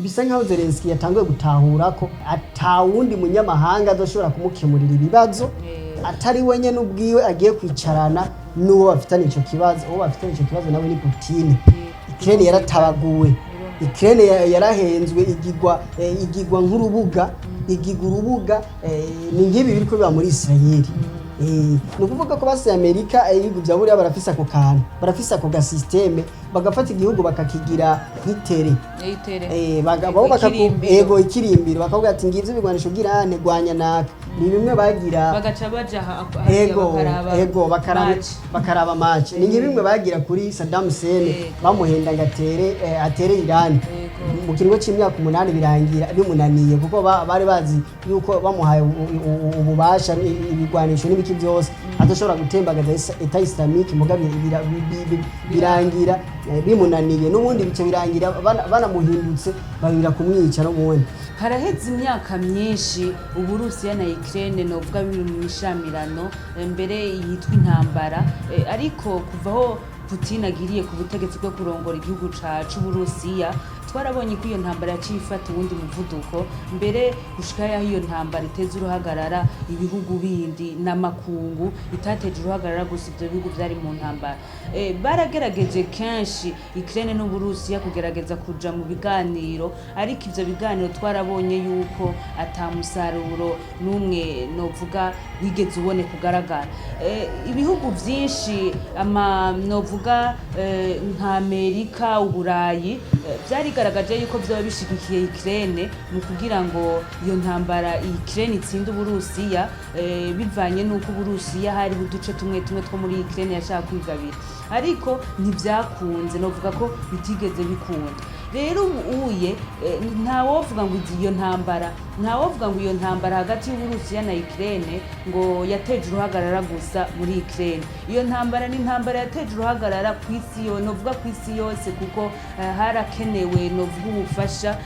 Bisa nkaho Zelensky yatanguye gutahura ko atawundi munyamahanga azoshobora kumukemurira ibibazo atari we nyene ubwiwe agiye kwicarana n'uwo bafitanye ico kibazo. Uwo bafitanye ico kibazo nawe ni Putin. Ukraine yaratabaguwe, Ukraine yarahenzwe, igigwa nk'urubuga, igigwa urubuga. Ni nk'ibi biriko biba muri Israel. Ni ukuvuga ko basi Amerika, ibihugu vya buriya barafise ako kantu, barafise ako gasystème, bagafata igihugu bakakigira nk'itere. Itere. Bo Ikirimbiro. Ego, ikirimbiro, bakavuga ati: "Ngivyo ibigwanisho, girane gwanya naka." Ni bimwe bagira. Bagaca baja hariya bakaraba ego, bakaraba match. Bakaraba match. Ni nk'ibimwe bagira kuri Saddam Hussein, bamuhenda ngo atere Iran mu kiringo c'imyaka 8, birangira bimunaniye, kuko bari bazi yuko bamuhaye ububasha, ibigwanisho n'ibiki byose, adashobora gutembagaza État Islamique. Muga birangira bimunaniye n'ubundi, bice birangira banamuhindutse babira kumwica n'ubundi. Haraheze imyaka myinshi Uburusiya na Ukraine novuga biri mu mishamirano, mbere yitwa intambara, ariko kuva aho Putin agiriye ku butegetsi bwo kurongora igihugu c'Uburusiya, twarabonye ko iyo ntambara yaciye ifata uwundi muvuduko, mbere gushika yaho iyo ntambara iteza uruhagarara ibihugu bindi n'amakungu, itateje uruhagarara gusa ivyo bihugu vyari mu ntambara. Baragerageje kenshi Ukraine n'Uburusiya kugerageza kuja mu biganiro, ariko ivyo biganiro twarabonye yuko ata musaruro n'umwe novuga wigeze uboneka ugaragara. Ibihugu vyinshi, ama novuga nka Amerika, Uburayi, vyarigaragaje yuko vyoba bishigikiye Ukraine mu kugira ngo iyo ntambara Ukraine itsinde Uburusiya, bivanye n'uko Uburusiya hari uduce tumwe tumwe two muri Ukraine yashaka kwigabira, ariko ntivyakunze, novuga ko bitigeze bikunda. Rero ubu uye ntawovuga ngo iyo ntambara, ntawovuga ngo iyo ntambara hagati y'Uburusiya na Ukraine ngo yateje uruhagarara gusa muri Ukraine. Iyo ntambara ni intambara yateje uruhagarara ku isi yo, novuga ku isi yose, kuko harakenewe novuga ubufasha,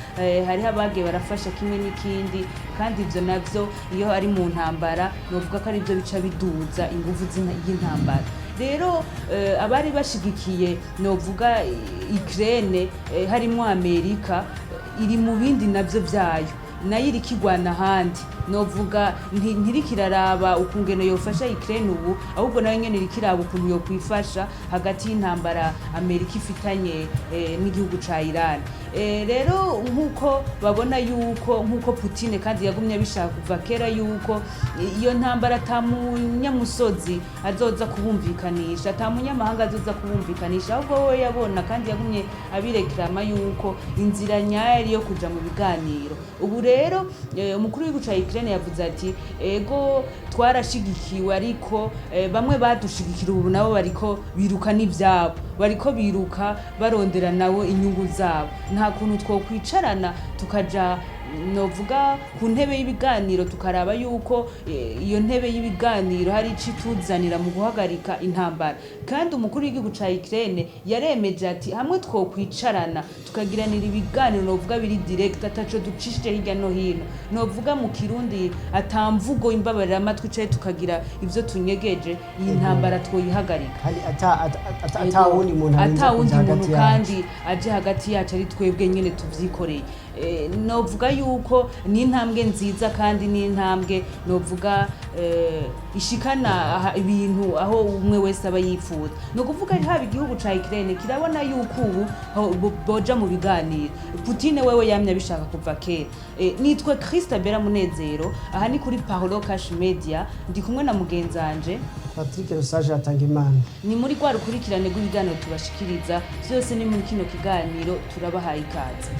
hariho abagiye barafasha kimwe n'ikindi, kandi ivyo navyo iyo ari mu ntambara novuga ko arivyo bica biduza inguvu y'intambara. Rero abari bashigikiye novuga Ukraine, harimwo Amerika, iri mu bindi navyo vyayo, nayo iriko igwana ahandi, novuga ntiriko iraraba ukungene yofasha Ukraine ubu, ahubwo nayo nyene iriko iraba ukuntu yokwifasha hagati y'intambara Amerika ifitanye n'igihugu ca Iran. Rero nk'uko babona yuko, nk'uko Putin kandi yagumye abishaka kuva kera, yuko iyo ntambara ata munyamusozi azoza kubumvikanisha, ata munyamahanga azoza kubumvikanisha, ahubwo we yabona kandi yagumye abireklama yuko inzira nyayo ari iyo kuja mu biganiro. Ubu rero umukuru w'igihugu ca Ukraine yavuze ati: "Ego, twarashigikiwe, ariko bamwe badushigikira ubu nabo bariko biruka n'ivyabo, bariko biruka barondera nabo inyungu zabo. Nta kuntu twokwicarana tukaja novuga ku ntebe y'ibiganiro, tukaraba yuko iyo ntebe y'ibiganiro hari ico ituzanira mu guhagarika intambara." Kandi umukuru w'igihugu ca Ukraine yaremeje ati: "Hamwe twokwicarana tukagiranira ibiganiro novuga biri direct, ataco ducishije hirya no hino, novuga mu Kirundi atamvugo imbabarira amatwi, caye tukagira ivyo tunyegeje, iyi ntambara twoyihagarika." Kandi ata wundi muntu arinze ata wundi kuja muntu hagati yacu. Kandi aje hagati yacu, ari twebwe nyene tuvyikoreye. Novuga yuko ni intambwe nziza, kandi ni intambwe novuga ishikana ibintu aho umwe wese aba yifuza. Ni ukuvuga haba igihugu ca Ukraine kirabona yuko ubu boja mu biganiro. Putin wewe yamye abishaka kuva kera. Nitwa Christabella Munezero, aha ni kuri Parlo Cash Media, ndi kumwe na mugenzanje Patrick Rusaje atanga imana. Ni muri rwa rukurikirane rw'ibiganiro tubashikiriza, vyose ni muri kino kiganiro. Turabahaye ikaze.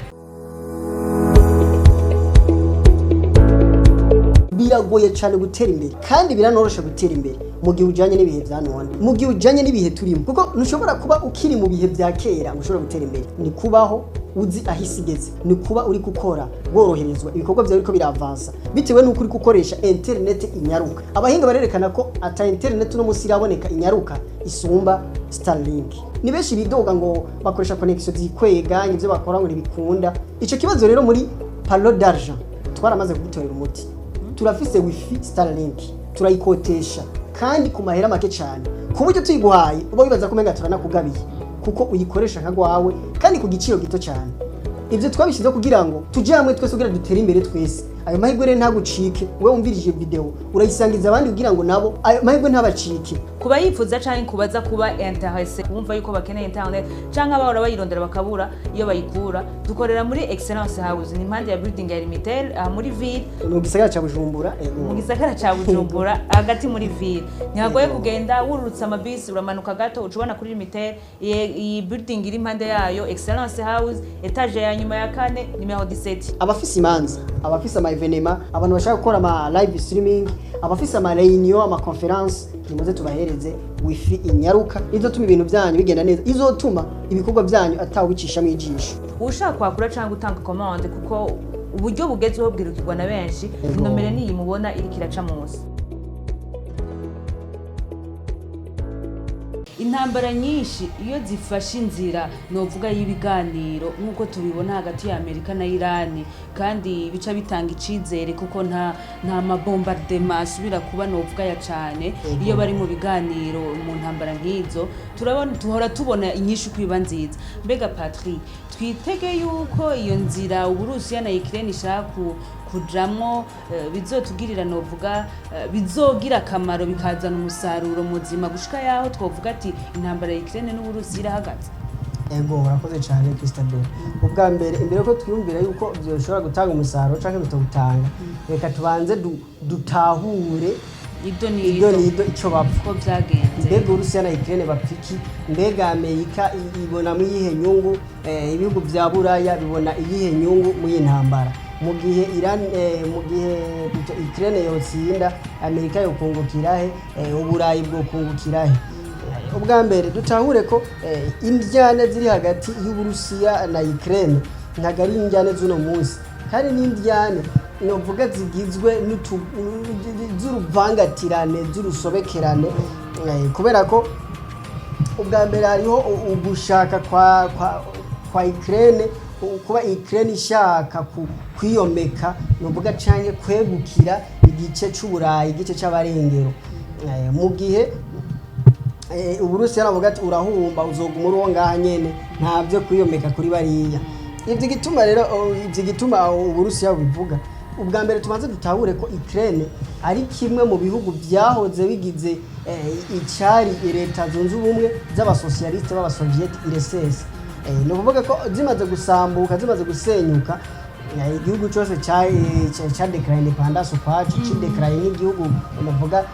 Biragoye cyane gutera imbere, kandi biranoroshe gutera imbere mu gihe ujyanye n'ibihe bya none, mu gihe ujyanye n'ibihe turimo, kuko ntushobora kuba ukiri mu bihe bya kera ngo ushobore gutera imbere. Ni kubaho uzi aho isi igeze, ni kuba uri gukora woroherezwa, ibikorwa byawe biriko biravansa bitewe n'uko uri gukoresha interineti inyaruka. Abahinga barerekana ko ata interineti uno munsi iraboneka inyaruka isumba Starlink. Ni benshi bidoga ngo bakoresha connection zikwega, ngo ivyo bakora ngo ntibikunda. Ico kibazo rero muri Palo d'Argent twaramaze kugitorera umuti. Turafise wifi Starlink, turayikotesha kandi ku mahera make cyane, ku buryo tuyiguhaye uba wibaza ko umenga turanakugabiye, kuko uyikoresha nka gwawe kandi ku giciro gito cyane. Ivyo twabishyizeho kugira ngo tuje hamwe twese, kugira dutere imbere twese. Ayo mahirwe rero ntagucike. Wowe wumvirije video, urayisangiza abandi kugira ngo nabo ayo mahirwe ntabacike. Kuba yifuza canke kubaza, kuba intéressé, kumva yuko bakeneye internet canke abahora bayirondera bakabura iyo bayikura, dukorera muri Excellence House, ni impande ya building ya Limitel, aha muri ville. Mu gisagara ca Bujumbura, ego. Mu gisagara ca Bujumbura, hagati muri ville, ntihagoye kugenda. Wururutse amabisi, uramanuka gato, uca ubona kuri Limitel. Iyi building iri impande yayo, Excellence House, étage ya nyuma ya kane, numéro 17. Abafise imanza, abafise ama événements, abantu bashaka gukora ama live streaming, abafise ama réunion, ama conférence, nimuze tubahereze wifi inyaruka izotuma ibintu byanyu bigenda neza, izotuma ibikorwa byanyu atawubicishamwo ijisho. Ushaka kwakura cyangwa gutanga commande, kuko uburyo bugezweho bwirukirwa na benshi, inomero niyi mubona iriko iraca munsi. Intambara nyinshi iyo zifashe inzira novuga y'ibiganiro, nk'uko tubibona hagati ya Amerika na Irani, kandi bica bitanga icizere, kuko nta ma bombardement asubira kuba novuga ya cane. Iyo bari mu biganiro mu ntambara nk'izo, turabona, tuhora tubona inyishu kwiba nziza. Mbega Patrick, twitege yuko iyo nzira Uburusiya na Ukraine ishaka kujamwo bizotugirira novuga bizogira akamaro, bikazana umusaruro muzima, gushika yaho twovuga ati intambara ya Ukraine n'Uburusiya irahagaze? Ego, urakoze cyane, Christabel. Ubwa mbere, imbere ko twiyumvira yuko byoshobora gutanga umusaruro canke bitawutanga, reka tubanze dutahure ido ido nido nido ico bapfa, ko byagenze. Mbega Uburusiya na Ukraine bapfa iki? Mbega Amerika ibonamo iyihe nyungu? Ibihugu vya Buraya bibona iyihe nyungu muri iyi ntambara? Mu gihe Iran, mu gihe Ukraine yotsinda, Amerika yokungukira he? Uburayi bwokungukira he? Ubwa mbere dutahure ko indyane ziri hagati y'Uburusiya na Ukraine ntabwo ari indyane z'uno munsi, kandi n'indyane novuga zigizwe z'uruvangatirane, z'urusobekerane, kubera ko ubwa mbere hariho ugushaka kwa Ukraine, kuba Ukraine ishaka kwiyomeka novuga canke kwegukira igice c'Uburayi, igice c'abarengero, mu gihe Uburusiya navuga ati urahumba, uzoguma uri uwo ngaha nyene, nta byo kwiyomeka kuri bariya. Ivyo gituma rero, ivyo gituma Uburusiya bubivuga, ubwa mbere tubanze dutahure ko Ukraine ari kimwe mu bihugu vyahoze bigize icari Leta Zunze Ubumwe z'Abasosiyaliste b'Abasovieti, URSS. Ni ukuvuga ko zimaze gusambuka, zimaze gusenyuka, igihugu cyose ca déclaré indépendance ukwaco, cidéclaraye nk'igihugu navuga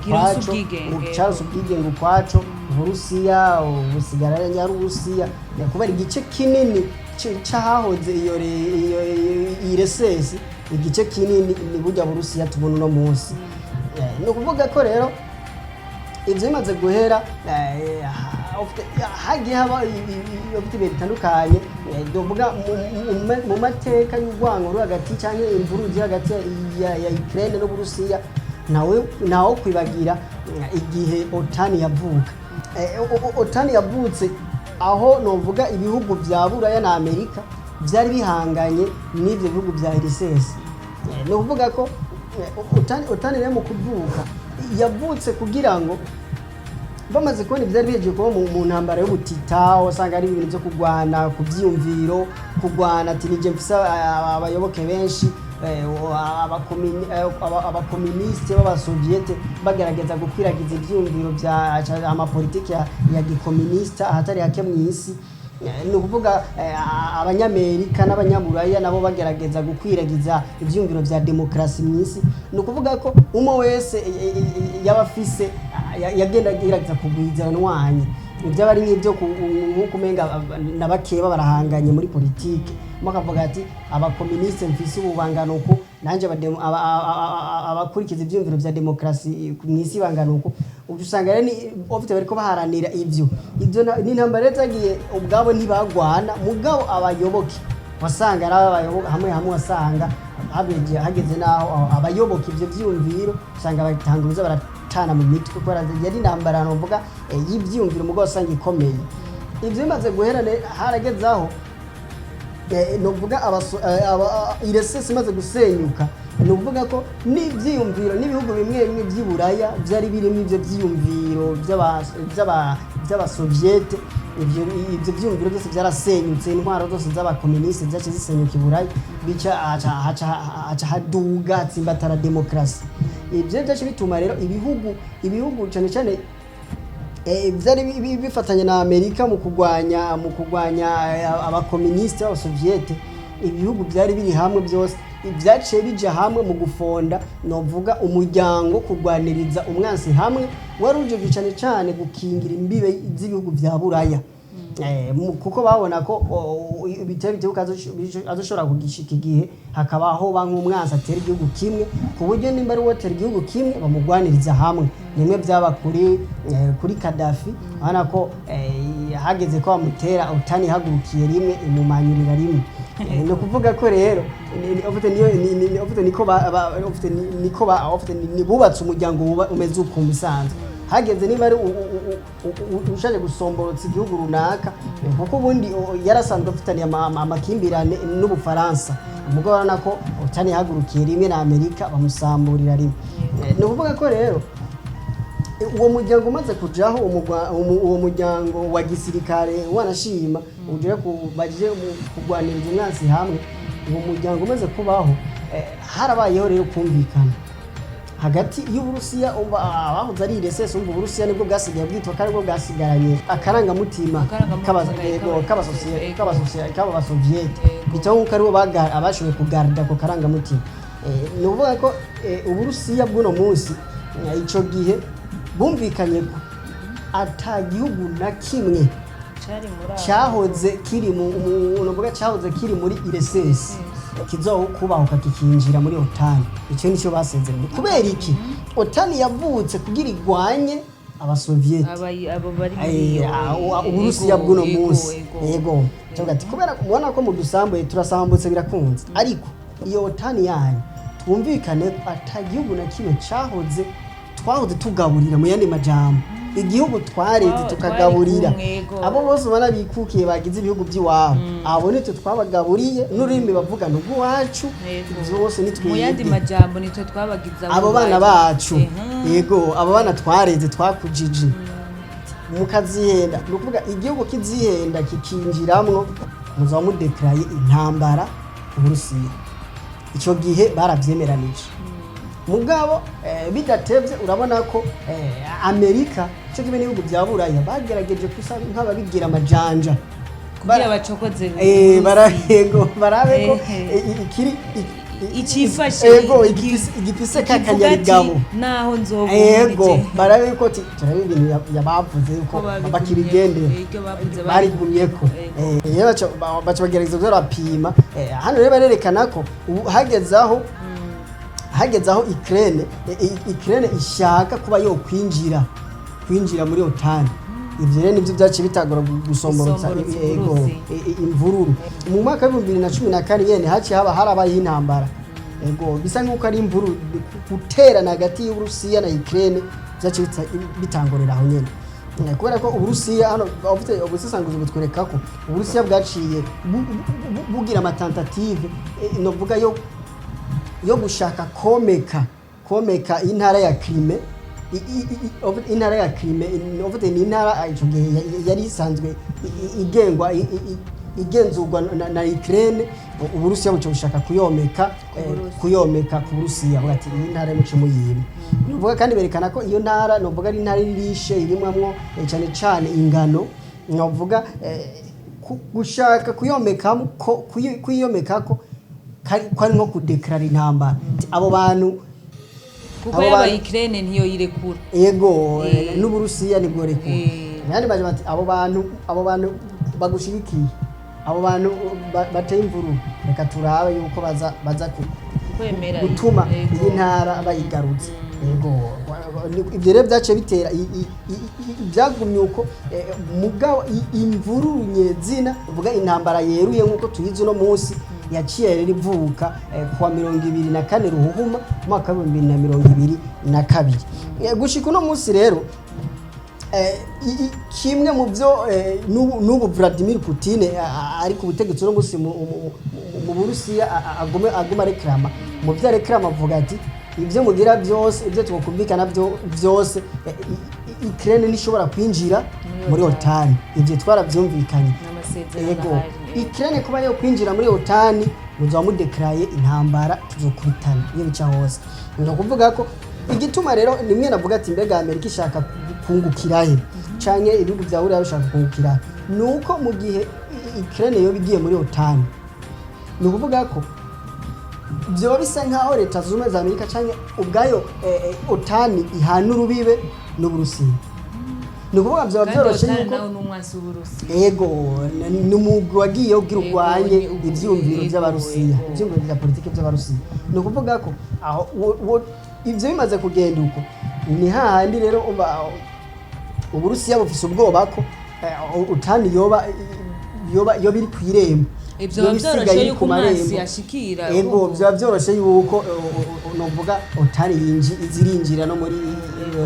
Kironse ukwaco, ubwigenge. Caronse ubwigenge ukwaco. Uburusiya busigara ari Uburusiya, kubera igice kinini c'ahahoze iyo URSS, igice kinini ni burya Burusiya tubona uno munsi. Ni ukuvuga ko rero ivyo bimaze guhera, hagiye haba ufite ibihe bitandukanye, novuga mu mateka y'urwango ruri hagati canke imvururu ziri hagati ya Ukraine n'Uburusiya. Ntawe kwibagira igihe OTAN yavuka. OTAN yavutse aho novuga ibihugu vya Buraya na Amerika vyari bihanganye n'ivyo bihugu vya URSS. Ni ukuvuga ko OTAN rero mu kuvuka yavutse kugira ngo bamaze kubona ivyari bihejeje kuba mu ntambara y'ubutita, usanga ari ibintu vyo kurwana ku vyiyumviro, kurwana ati nije mfise abayoboke benshi, abakominisite b'Abasoviete bagerageza gukwiragiza ivyiyumviro vya amapolitiki ya gikominisita ahatari hake mw'isi. Ni ukuvuga Abanyamerika n'Abanyaburaya nabo bagerageza gukwiragiza ivyiyumviro vya demokarasi mw'isi. Ni ukuvuga ko umwe wese yaba afise yagenda agerageza kugwiza abanywanyi. Ibyo ari nk'ibyo nk'uko umenga na bakeba barahanganye muri politike, umwe akavuga ati abakominisite mfise ubu bangana uku, nanjye abakurikiza ivyiyumviro vya demokarasi mw'isi bangana uku. Ubu usanga rero ni ofite bariko baharanira ivyo n'intambara rero zagiye ubwabo ntibagwana, mugabo abayoboke wasanga ari abayoboke hamwe hamwe, wasanga hageze n'aho abayoboka ivyo vyiyumviro usanga batanguza baratana mu mitwe, kubera yari intambara novuga y'ivyiyumviro, mugabo wasanga ikomeye. Ivyo bimaze guhera, harageze aho novuga URSS imaze gusenyuka, ni ukuvuga ko n'ivyiyumviro n'ibihugu bimwe bimwe vy'i Buraya vyari birimo ivyo vyiyumviro vy'Abasoviete. Ivyo vyiyumviro byose byarasenyutse, intwaro zose z'abakomunisite zaciye zisenyuka i Burayi, bica haca haduga hatsimbatara demokarasi. Ivyo byaciye bituma rero ibihugu cane cane vyari bifatanya na Amerika mu kurwanya abakomunisite b'abasoviete. Ibihugu byari biri hamwe byose byaciye bija hamwe mu gufonda, novuga, umuryango kurwaniriza umwansi hamwe, wari ujejwe cane cane gukingira imbibe z'ibihugu vya Buraya. Kuko babona ko bitari bitebuka azoshobora kugishika igihe hakabaho ba nk'umwansi atera igihugu kimwe, ku buryo nimba ari uwotera igihugu kimwe bamugwaniriza hamwe. Nimwe byaba kuri Kadafi, urabona ko hageze ko bamutera, OTAN ihagurukiye rimwe imumanyurira rimwe. Ni ukuvuga ko rero en fait niyo en fait niko en fait niko en fait ni bubatse umuryango umeze uko musanzwe. Hageze niba ari ushaje gusomborotsa igihugu runaka, kuko ubundi yarasanzwe afitaniye amakimbirane n'Ubufaransa, umugabo urabona ko OTAN yahagurukiye rimwe na Amerika bamusamburira rimwe. Ni ukuvuga ko rero uwo muryango umaze kujaho, uwo muryango wa gisirikare wanashima uje baje kurwaniriza umwansi hamwe, uwo muryango umaze kubaho, harabayeho rero kumvikana hagati y'Uburusiya, umva, abahoze ari URSS, umva, Uburusiya nibwo bwasigaye bwitwa ko aribwo bwasigaranye akarangamutima Akarangamutima yego, k'abasoviyete, bityo nk'uko aribo abashoboye kugarda ako karangamutima. Ni ukuvuga ko Uburusiya bw'uno munsi, ico gihe bumvikanye ko ata gihugu na kimwe cari muri abo. Cyahoze kiri mu nuvuga cyahoze kiri muri URSS kizokubahuka kikinjira muri OTAN. Icyo nicyo basezeranye. Kubera iki? OTAN yavutse kugira igwanye abasovieti. Abo bari muri Eh, iyo Uburusiya bw'uno munsi. Yego. Yego, cyangwa ati kubera mubona ko mudusambuye, turasambutse birakunze, ariko iyo OTAN yanyu twumvikane ko ata gihugu na kimwe cyahoze twahoze tugaburira, mu yandi majambo igihugu twareze tukagaburira. Twari kumwe, yego. Abo bose ubona bikukiye bagize ibihugu by'iwabo, abo nitwe twabagaburiye, n'ururimi bavuga ni urw'iwacu. Byose ni Mu yandi twebwe. majambo nitwe twabagize Abo bana bacu. Yego, abo bana twareze, twakujije, mukazihenda, ni ukuvuga igihugu kizihenda kikinjiramwo, muzaba mudekaraye intambara Uburusiya. Icyo gihe barabyemeranije, mugabo bidatevye urabona ko Amerika cyo kimwe n'ibihugu bya Buraya bagerageje gusa nk'ababigira amajanja kugira bacokoze barahego barabe ko ikiri Icifashe, ego, igifise kivuga ati, kakanyarigabo. Naho nzoba Ego, barabe ko turabe ibintu yabavuze yuko Ko babigumyeko, bakibigendera. Iryo bavuze. Barigumyeko. Ego. Iyo baca bagerageza kuza barapima. Hano rero barerekana ko ubu hageze aho Ukraine ishaka kuba yo kwinjira muri OTAN. Ivyo rero nivyo byaciye bitagora gusomborotsa Gusomborotsa ego, Uburusi. Imvururu mu mwaka wa 2014 nyene haciye haba harabayeho intambara, ego, bisa nk'uko ari imvururu guterana hagati y'Uburusiya na Ukraine byaciye bitangurira aho nyene. Kubera ko Uburusiya hano bafite ubusesanguzi butwereka ko Uburusiya bwaciye bugira ama tentatives, novuga yo gushaka komeka intara ya Crimea. Intara ya Crimea, uvuze, ni intara ico gihe yari isanzwe igengwa igenzurwa na Ukraine. Uburusiya buca bushaka kuyomeka Burusiya. Kuyomeka ku Burusiya, buvuga ati iyi ntara muce muyima. Nuvuga kandi berekana ko iyo ntara, nuvuga, ari intara irishe irimwamwo cane cane ingano, novuga gushaka kuyomekamo ko kuyomekako kwari nko kudekarara intambara. Ati, abo bantu Kuko abo yaba bantu Ukraine ntiyoyirekura. Ego. N'Uburusiya nibwo rekura. Yandi baje bati abo bantu bagushigikiye, abo bantu bateye imvururu, reka turabe yuko baza kwemera gutuma Yego. iyi ntara bayigarutse. Yego, ibyo rero byaciye bitera byagumye uko, mugabo imvururu nyezina, uvuga intambara yeruye nk'uko tuyizi uno munsi, yaciye rero ivuka kuwa 24 Ruhuhuma umwaka wa 2022. Gushika uno munsi rero, kimwe mu byo n'ubu Vladimir Putin ari ku butegetsi uno munsi mu Burusiya aguma reklama, mu byo areklama avuga ati ibyo mugira byose, ibyo twakumvikana byose, Ukraine ntishobora kwinjira Muri Muri OTAN. Ivyo twaravyumvikanye. N'amasezerano Ego. ahari. Ukraine kuba yo kwinjira muri OTAN, muzaba mudekaraye intambara, tuzokubitana iyo bica hose. Ni ukuvuga ko igituma rero nimwe navuga ati mbega Amerika ishaka kungukirahe, canke ibihugu vya Buraya bishaka kungukirahe, ni uko mu gihe Ukraine yoba igiye muri OTAN, ni ukuvuga ko vyoba bisa nkaho Leta Zunze Ubumwe za Amerika canke ubwayo OTAN ihana urubibe n'Uburusiya. Ni ukuvuga vyoba Kandi vyoroshe OTAN yuko nawe ni umwansi w'Uburusiya. Ego, ni umugwi wagiye ugira Ego, urwanye ivyiyumviro vy'Abarusiya, ivyiyumviro vya politike vy'Abarusiya. Ni ukuvuga ko aho ivyo bimaze kugenda uko, ni hahandi rero Uburusiya bufise ubwoba ko OTAN yoba iri kw'irembo. Ivyo Yoba biba isigaye vyoroshe iri yuko ku umwansi marembo. ashikira. Ego. Urumva. Biba vyoroshe yuko novuga OTAN izirinjira no muri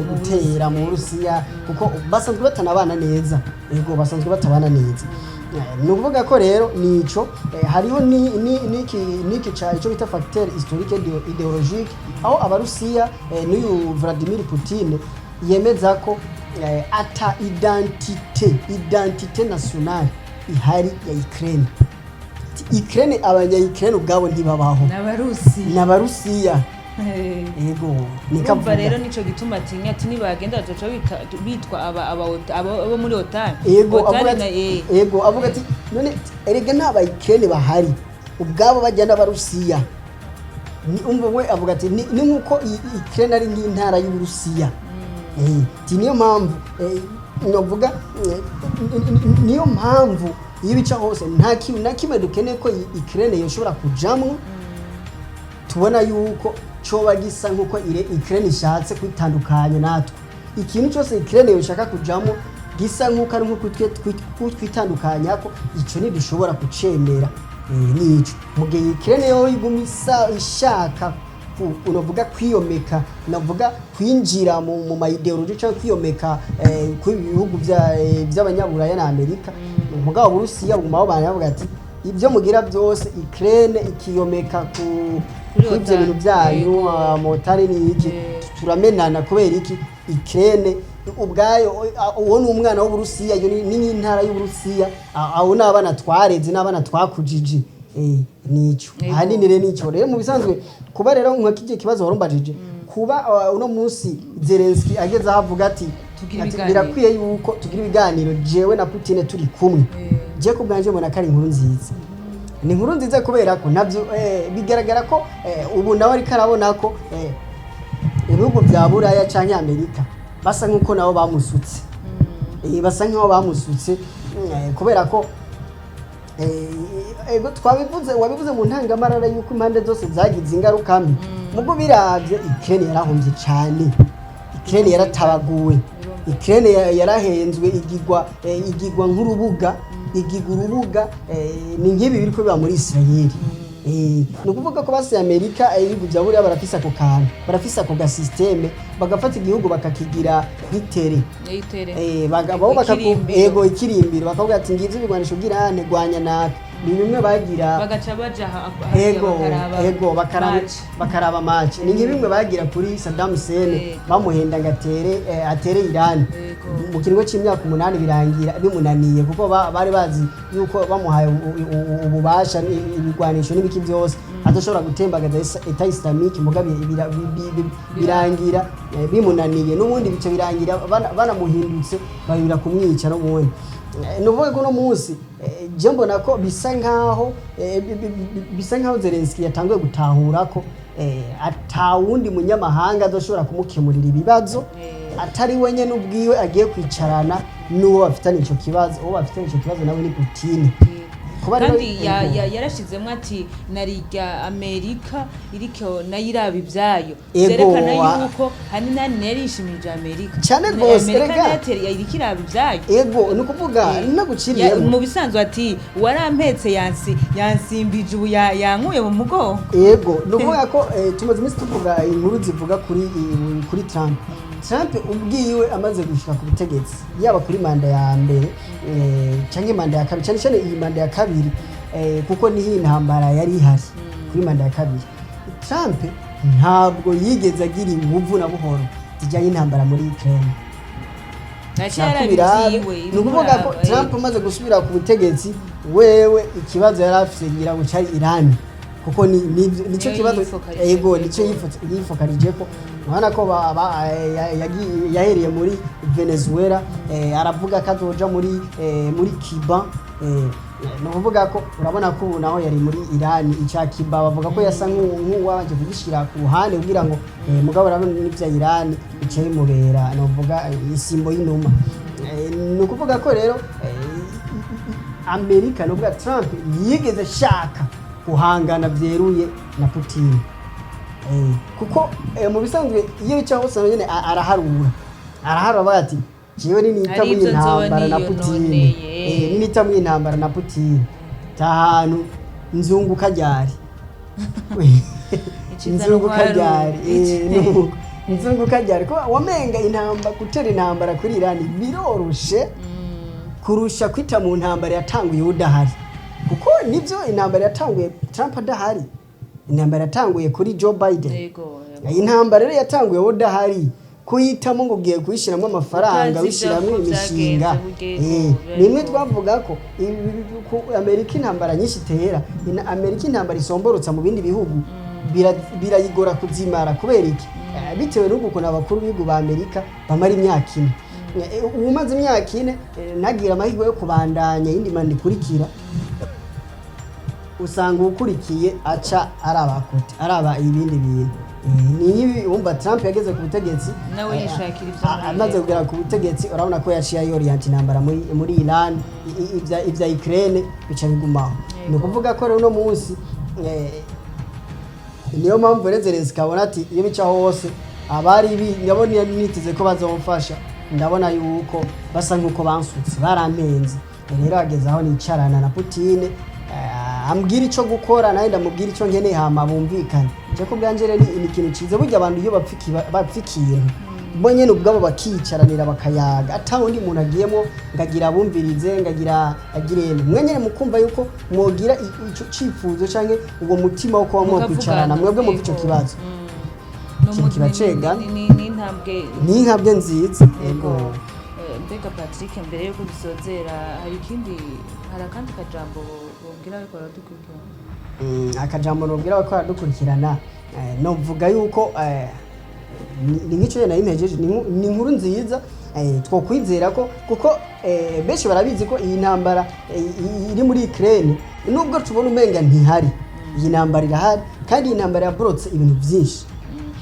gutera mu Burusiya, kuko basanzwe batanabana neza. Ego, basanzwe batabana neza. Ni ukuvuga ko rero nico hariho niki ca ico bita facteur historique idéologique, aho Abarusiya n'uyu Vladimir Putin yemeza ko ata identité nationale ihari ya Ukraine. Ukraine, abanya Ukraine ubwabo ntibabaho. N'Abarusi. N'Abarusiya. Ego, niko Urumva rero avuga. nico gituma atinya ati nibagenda bazoca bitwa abo muri OTAN. Ego. OTAN Avuga na ati, ego, avuga ati none erega nta ba Ukraine bahari ubwabo, bajya n'Abarusiya. Ni umva we avuga ati ni nkuko Ukraine ari nk'intara y'Uburusiya. Ti niyo mpamvu novuga niyo mpamvu iyo bica hose nta kintu na kimwe dukeneye ko Ukraine yoshobora kujamwo, tubona yuko coba gisa nkuko Ukraine ishatse kwitandukanya natwe. Ikintu cyose Ukraine yoshaka kujamo gisa nkuko ari nkuko twe twitandukanya ko ico ntidushobora kucemera. Nico mu gihe Ukraine yo iguma isa ishaka unovuga kwiyomeka, navuga kwinjira mu ma idéologie cyangwa kwiyomeka ku bihugu by'Abanyaburaya na Amerika. Mugabo Burusiya buguma babana bavuga ati ibyo mugira byose, Ukraine ikiyomeka ku Kuri kuri ibyo OTAN. bintu byanyu, motari ni iki, turamenana. Kubera iki? Ukraine ubwayo uwo ni umwana w'Uburusiya, iyo ni nk'intara y'Uburusiya. Abo ni abana twareze n'abana twakujije. Nico ahanini rero, nico rero mu bisanzwe kuba rero nka kijye kibazo warumbajije, kuba uno munsi Zelensky ageze aho avuga ati Tugire ati, ibiganiro. Birakwiye yuko tugira ibiganiro jewe na Putin turi kumwe. Je ku bwanje mbona ko ari inkuru nziza. Ni inkuru nziza kubera ko nabyo bigaragara ko ubu nawe ariko arabona ko ibihugu bya Buraya canke Amerika basa nk'uko nabo bamusutse. Basa nk'aho bamusutse, kubera ko ego, twabivuze, wabivuze mu ntangamarara yuko impande zose zagize ingaruka mbi. Mugo biravye, Ukraine yarahombye cane, Ukraine yaratabaguwe, Ukraine yarahenzwe, igigwa nk'urubuga, igigwa urubuga. Ni nk'ibi biriko biba muri Israel. Ni ukuvuga ko basi Amerika, ibihugu bya Buriya barafise ako kantu, barafise ako gasystème, bagafata igihugu bakakigira nk'itere. Itere. Bo Ikirimbiro. Ego, ikirimbiro. Bakavuga ati ngizi ibigwanisho girane gwanya naka. Ni bimwe bagira. Bagaca baja hariya Ego. bakaraba Ego, bakaraba match. Bakaraba match. Ni nk'ibimwe bagira kuri Saddam Hussein, bamuhenda ngo atere Iran. Mu kiringo c'imyaka 8 birangira bimunaniye, kuko bari bazi yuko bamuhaye ububasha ibigwanisho n'ibiki byose adashobora gutembagaza État Islamique. Mugabe birangira bimunaniye n'ubundi, bice birangira banamuhindutse babira kumwica n'ubundi. Ni ukuvuga ko uno munsi je mbona ko bisa nkaho Zelensky yatanguye gutahura ko atawundi munyamahanga azoshobora kumukemurira ibibazo atari we nyene ubwiwe agiye kwicarana n'uwo bafitanye ico kibazo. Uwo bafitanye ico kibazo nawe ni Putin. Kuba rero- Kandi yarashizemo ati narirya Amerika iriko nayo iraba ibyayo, vyerekana yuko hani nani yarishimije Amerika. Cane gose, Amerika erega. nayo iriko iraba ibyayo. Ego, ni ukuvuga naguciriyemo. Mu bisanzwe ati warampetse yansimbije ubu yankuye mu mugongo. Ego, ni ukuvuga ko tumaze iminsi tuvuga inkuru zivuga kuri Trump. Trump ubwiwe amaze gushika ku butegetsi, yaba kuri manda ya mbere canke manda ya kabiri, cyane cyane iyi manda ya kabiri, kuko niho intambara yari ihari kuri manda ya kabiri, Trump ntabwo yigeze agira inguvu na buhoro zijyanye n'intambara muri Ukraine. Yaciye Shaka araba ubirabe. ivyiwe, Ni ukuvuga ko ibimuraba, Trump amaze gusubira ku butegetsi, wewe ikibazo yari afise ngira ngo cari Iran, kuko nico Niyo kibazo. yifokarije Ego, ko. nico yifokarije ko urabona ko yahereye muri Venezuela, aravuga ko azoja muri Cuba. Ni ukuvuga ko urabona ko ubu naho yari muri Iran. Icya Cuba bavuga ko yasa nk'uwabanje kugishira ku ruhande kugira ngo, mugabo urabona n'ivya Iran bica bimubera, novuga, isimbo y'inuma. Ni ukuvuga ko rero Amerika, ni ukuvuga Trump, yigeze ashaka guhangana byeruye na Putin. Kuko mu bisanzwe iyo bica hose nyene araharura avuga ati: "Jewe ninita Hari mu ivyo nzoba intambara na Putin, niyononeye. Ninita mu intambara na Putin, tahantu nzunguka ryari?" Iciza Nzunguka no ryari? guharura. Nuko nzunguka ryari ko wamenga intamba, gutera intambara kuri Iran biroroshe kurusha kwita mu ntambara yatanguye udahari, kuko nibyo, intambara yatanguye Trump adahari, intambara yatanguye kuri Joe Biden. Yego, yego. Iyi ntambara rero yatanguye udahari, kuyitamo ngo ugiye kuyishyiramo amafaranga, Utazi wishyiramo ivyo imishinga, vyagenze, ubwego, ni imwe biba twavuga ko Amerika intambara nyinshi itera, Amerika intambara isomborotsa mu bindi bihugu, birayigora kuzimara. Kubera iki? Bitewe n'uko ukuntu abakuru b'ibihugu ba Amerika bamara imyaka 4. Uwumaze imyaka 4, ntagire amahirwe yo kubandanya iyindi manda ikurikira, usanga uwukurikiye aca araba kote, araba ibindi bintu. Ni nk'ibi wumva Trump yageze ku butegetsi, Nawe yishakira ivyo muri amaze leta. kugera ku butegetsi, urabona ko yaciye ayoriyanta intambara muri Iran, ivya Ukraine bica bigumaho. Ni ukuvuga ko rero uno munsi, niyo mpamvu rero Zelensky abona ati: "Iyo bica hose, abari ndabona niteze ko bazomfasha, ndabona yuko basa nk'uko bansutse, barampenze. Rero hageze aho nicarana na Putin, ambwira ico gukora, nawe ndamubwira ico nkeneye, hama bumvikane." Je ku bwanje rero ni ikintu ciza. Burya abantu iyo bapfa ikintu, bo nyene ubwabo bakicaranira bakayaga, ata wundi muntu agiyemo ngagira abumvirize, ngagira agirene, mwe nyene mukumva yuko mwogira ico cifuzo canke uwo mutima wo kuba mwokwicarana mwebwe muva ico kibazo. Ikintu kibacega. Ni intambwe. Ni intambwe nziza, yego. Mbega Patrick, mbere yuko dusozera, hari ikindi, hari akandi kajambo bobwira ariko baradukurikirana? Akajambo nobwira abako baradukurikirana, novuga yuko ni nk'ico nari mpejeje, ni inkuru nziza, twokwizera ko, kuko benshi barabizi ko iyi ntambara iri muri Ukraine, nubwo tubona umenga ntihari, iyi ntambara irahari, kandi iyi ntambara yaborotse ibintu byinshi.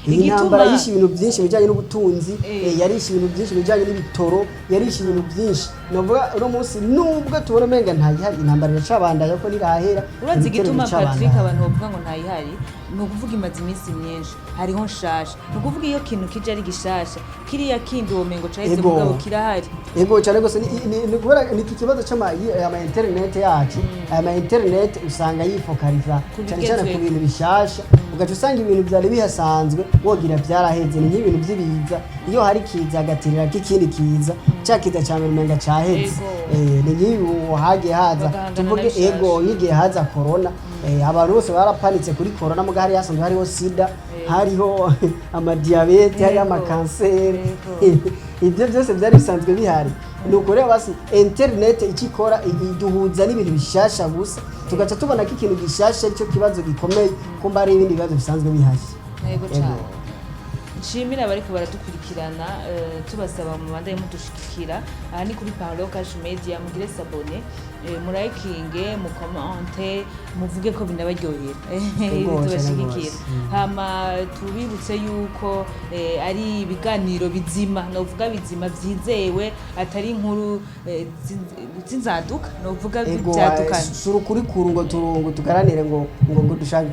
Iyi ntambara yishe ibintu byinshi bijyanye n'ubutunzi, yarishe ibintu byinshi bijyanye n'ibitoro, yarishe ibintu byinshi. Novuga uno munsi, nubwo tubona umenga ntayihari, intambara iracabandanya ko ntirahera. Urazi Ibitero igituma, biracabandanya. Patrick, abantu bavuga ngo ntayihari, ni ukuvuga imaze iminsi myinshi, hariho nshasha. Ni ukuvuga iyo kintu kije ari gishasha, kiriya kindi womengo caheze, mugabo kirahari. Yego, cyane rwose. Ni kubera ni iki kibazo c'ama ama internet yacu. Aya ma internet usanga yifokariza Ku cyane cyane ku bigezweho. bintu bishasha, ugaca usanga ibintu byari bihasanzwe wogira byaraheze. Ni nk'ibintu by'ibiza, iyo hari kiza agatirira k'ikindi kiza, cya kiza cya mbere umenga caheze. Ni nk'ibi hagiye haza, Bagahangana tuvuge, na bishasha. ego, nk'igihe haza corona, abantu bose barapanitse kuri corona, muga hari hasanzwe hariho sida, hariho amadiyabete, hariho amakanseri. Ibyo byose byari bisanzwe bihari. Ni ukureba basi internet icyo ikora, iduhuza n'ibintu bishasha gusa, tugaca tubona ko ikintu gishasha aricyo kibazo gikomeye, kumba hari ibindi bibazo bisanzwe bihari. Yego Yego. cyane. Nshimira abariko baradukurikirana, tubasaba mubandanye mudushigikira. Aha ni kuri Parlo Cash Media. Mugire s'abonner, murayikinge, mukomante, muvuge ko binabaryohera. Yego, cyane Tubashigikira. rwose. Hama tubibutse yuko ari ibiganiro bizima, novuga bizima vyizewe, atari inkuru z'inzaduka, novuga vyadukanye. Si urukuri kuru ngo turungu tugaranire ngo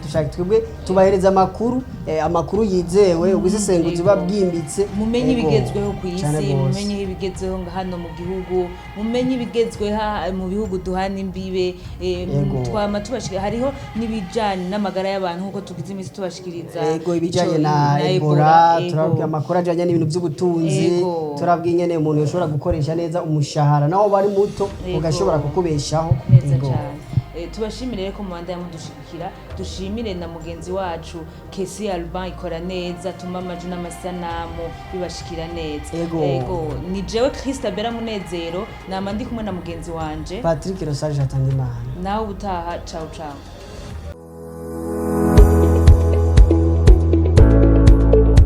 dushake twebwe tubahereza amakuru, amakuru yizewe, ubusesenguzi buba bwimbitse. Mumenye ibigezweho ku Cane isi, gose. mumenye ibigezweho nga hano mu gihugu, mumenye ibigezweho mu bihugu duhana imbibe. Twama tubashikira, hariho n'ibijanye n'amagara y'abantu nk'uko tugize iminsi tubashikiriza. Ego, ibijanye na Ebola, Ebola, turabwira amakuru ajanye n'ibintu by'ubutunzi, turabwira ingene umuntu yoshobora gukoresha neza umushahara naho bari muto, ugashobora kukubeshaho. Neza Ego. cyane. Tubashimire rero ko mubandanya mudushigikira. Dushimire na mugenzi wacu Kesi Alban ikora neza, tuma amajwi n'amasanamu bibashikira neza. Ego. Ego, ni jewe Christabella Munezero, nama ndi kumwe na mugenzi wanje Patrick Rosage Hatangimana. Nawe ubutaha, ciao ciao.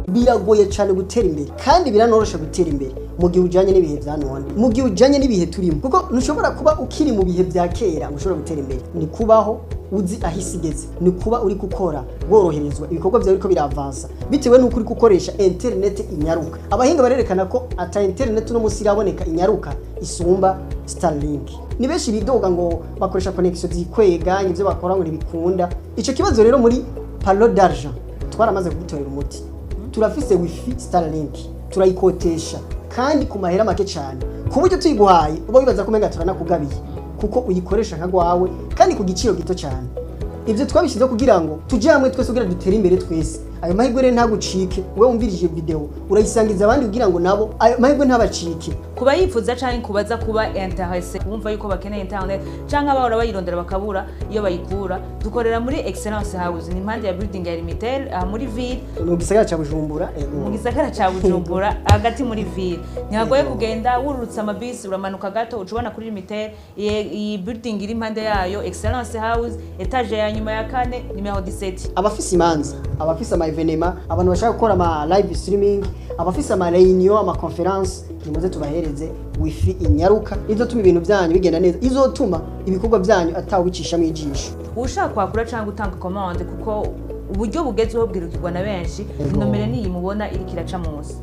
Biragoye cyane gutera imbere, kandi biranoroshe gutera imbere mu gihe ujanye n'ibihe vya none, mu gihe ujanye n'ibihe turimo, kuko ntushobora kuba ukiri mu bihe vya kera ngo ushobore gutera imbere. Ni kubaho uzi aho isi igeze, ni kuba uri gukora woroherezwa, ibikorwa byawe biriko biravansa bitewe n'uko uri gukoresha internet inyaruka. Abahinga barerekana ko ata internet uno munsi iraboneka inyaruka isumba Starlink. Ni benshi bidoga ngo bakoresha connection zikwega, ivyo bakora ngo ntibikunda. Ico kibazo rero muri Palo d'Argent twaramaze kugitorera umuti. Turafise wifi Starlink, turayikotesha kandi ku mahera make cyane, ku buryo tuyiguhaye uba wibaza ko umenga turanakugabiye, kuko uyikoresha nka gwawe kandi ku giciro gito cyane. Ibyo twabishyizeho kugira ngo tujye hamwe twese kugira dutere imbere twese. Ayo mahirwe rero ntagucike. Wowe wumvirije video, urayisangiza abandi kugira ngo nabo ayo mahirwe ntabacike. Kuba yifuza canke kubaza, kuba intéressé, kumva yuko bakeneye internet canke abahora bayirondera bakabura iyo bayikura, dukorera muri Excellence House, ni impande ya building ya Limitel, aha muri ville. Mu gisagara ca Bujumbura, ego. Mu gisagara ca Bujumbura, hagati muri ville, ntihagoye kugenda. Wururutse amabisi, uramanuka gato, uca ubona kuri Limitel. Iyi building iri impande yayo, Excellence House, étage ya nyuma ya kane, numéro 17. Abafise imanza, abafise ama événements, abantu bashaka gukora ama live streaming, abafise ama réunion, ama conférence, nimuze tubahereze wifi inyaruka izotuma ibintu byanyu bigenda neza, izotuma ibikorwa byanyu atawicishamo ijisho. Ushaka kwakura cyangwa gutanga commande, kuko uburyo bugezweho bwirukirwa na benshi, Ego. nomero niyi mubona iriko iraca munsi.